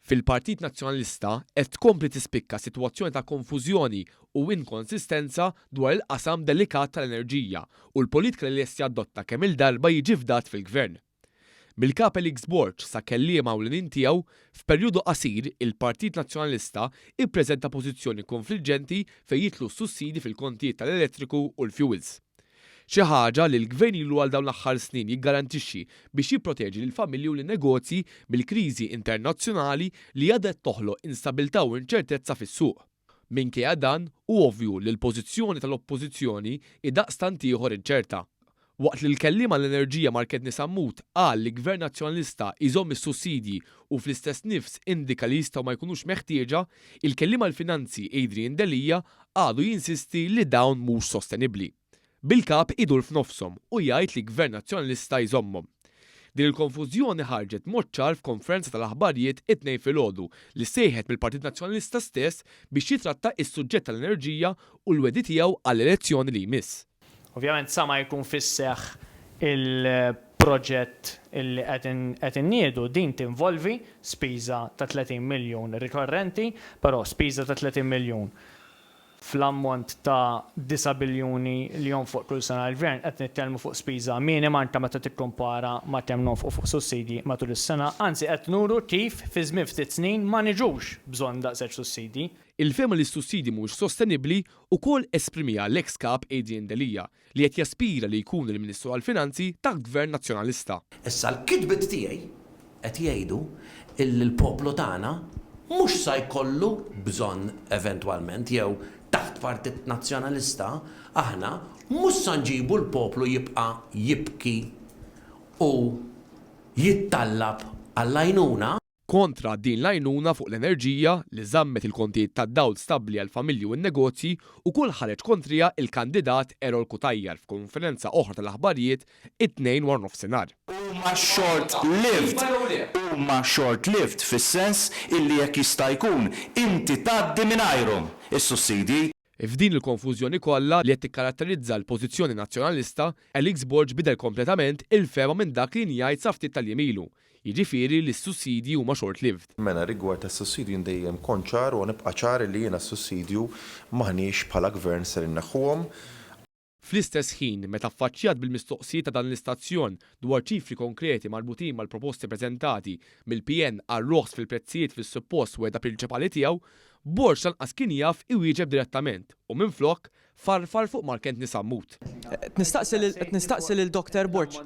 Fil-Partit Nazzjonalista qed tkompli tispikka sitwazzjoni ta' konfużjoni u inkonsistenza dwar il-qasam delikat tal-enerġija u l-politika li lest jaddotta kemm-il darba jiġi fdat fil-Gvern. Mill-Kap Alex Borg sa kelliema ewlenin tiegħu, f'perjodu qasir il-Partit Nazzjonalista ippreżenta pożizzjoni konfliġġenti fejn jidħlu s-sussidji fil-kontijiet tal-elettriku u l-fjuwils. Xi ħaġa li l-Gvern ilu għal dawn l-aħħar snin jiggarantixxi biex jipproteġi lill-familji u lin-negozji mill-kriżi internazzjonali li għadha qed toħloq instabilità u inċertezza fis-suq. Minkejja dan, hu ovvju li l-pożizzjoni tal-Oppożizzjoni hi daqstant ieħor inċerta. Waqt li l-Kelliem għall-Enerġija Mark Anthony Sammut qal li Gvern Nazzjonalista jżomm is-sussidji u fl-istess nifs indika li jistgħu ma jkunux meħtieġa, il-Kelliem għall-Finanzi Adrian Delia għadu jinsisti li dawn mhux sostenibbli. Bil-Kap idur f'nofshom u jgħid li Gvern Nazzjonalista jżommhom. Din il-konfużjoni ħarġet b'mod ċar f'konferenza tal-aħbarjiet it-Tnejn filgħodu li ssejħet mill-Partit Nazzjonalista stess biex jitratta s-suġġett tal-enerġija u l-wegħdi tiegħu għall-elezzjoni li jmiss. Ovvjament sa ma jkun fis-seħħ il-proġett li qed inniedu, din tinvolvi spiża ta' 30 miljun rikorrenti, però spiża ta' 30 miljun fl-ammont ta' 9 biljuni li jonfoq kull sena l-Gvern, qed nitkellmu fuq spiża minima anke meta tikkumpara ma' kemm nonfqu fuq sussidji matul is-sena, anzi qed nuru kif fi żmien ftit snin ma niġux bżonn daqshekk sussidji. Il-fehma li s-sussidji mhumiex sostenibbli ukoll esprimiha l-eks Kap Adrian Delia li qed jaspira li jkun il-Ministru għall-Finanzi taħt Gvern Nazzjonalista. Issa l-kitbiet tiegħi qed jgħidu illi l-poplu tagħna mhux sa jkollu bżonn eventwalment jew taħt Partit Nazzjonalista aħna mhux sa nġibu l-poplu jibqa' jibki u jittallab għall-għajnuna. Kontra din l-għajnuna fuq l-enerġija, li żammet il-kontijiet tad-dawl stabbli għall-familji u n-negozji, ukoll ħareġ kontriha il-kandidat Errol Cutajar f'konferenza oħra tal-aħbarijiet it-Tnejn waranofsinhar. Huma short-lived. Huma short-lived fis-sens illi jekk jista' jkun inti tgħaddi mingħajrhom is-sussidji. F'din il-konfużjoni kollha li qed tikkaratterizza l-pożizzjoni Nazzjonalista, Alex Borg bidel kompletament il-fehma minn dak li kien jgħid sa ftit tal-jiem ilu, jiġifieri li s-sussidji huma short-lived. Mela rigward tas-sussidju jien dejjem kont ċar u nibqa' ċar li jiena s-sussidju m'aħniex bħala Gvern ser inneħħuhom. Fl-istess ħin, meta affaċċjat bil-mistoqsijiet ta' dan l-istazzjon dwar ċifri konkreti marbutin mal-proposti preżentati mill-PN għar-roħs fil-prezzijiet fis-suppost wegħda prinċipali tiegħu, Borg lanqas kien jaf iwieġeb direttament u minflok farfar fuq Mark Anthony Sammut. Qed nistaqsi lil qed nistaqsi lil Doctor Borg.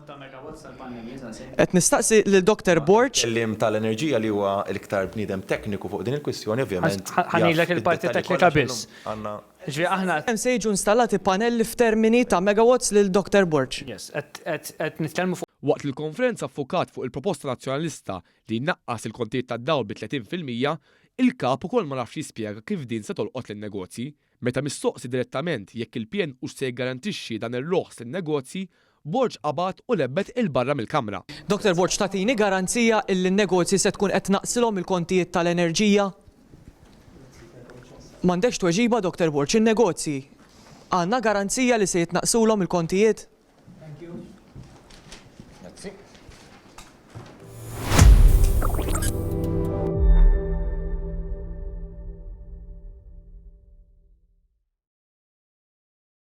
Qed nistaqsi lil Doctor Borg. Kelliem tal-enerġija li huwa l-iktar bniedem tekniku fuq din il-kwistjoni ovvjament Ħa jaf ngħidlek il-parti id-dettalji teknika kollha għax biss. illum għandna Jiġifieri aħna. Kemm se jiġu installati panelli f'termini ta' megawatts lil Doctor Borg? Yes, qed qed nitkellmu fuq. Waqt li l-konferenza ffukat fuq il-proposta Nazzjonalista li jnaqqas il-kontijiet tad-dawl bi 30%, il-Kap ukoll ma rafx jispjega kif din se tolqot lin-negozji. Meta mistoqsi direttament jekk il-PN hux se jiggarantixxi dan ir-roħs lin-negozji, Borg qabad u lebbet 'il barra mill-Kamra. Doctor Borg tagħtini garanzija illi n-negozji se tkun qed tnaqqsilhom il-kontijiet tal-enerġija? M'għandekx tweġiba Doctor Borg, in-negozji għandna garanzija li se jitnaqqsulhom il-kontijiet?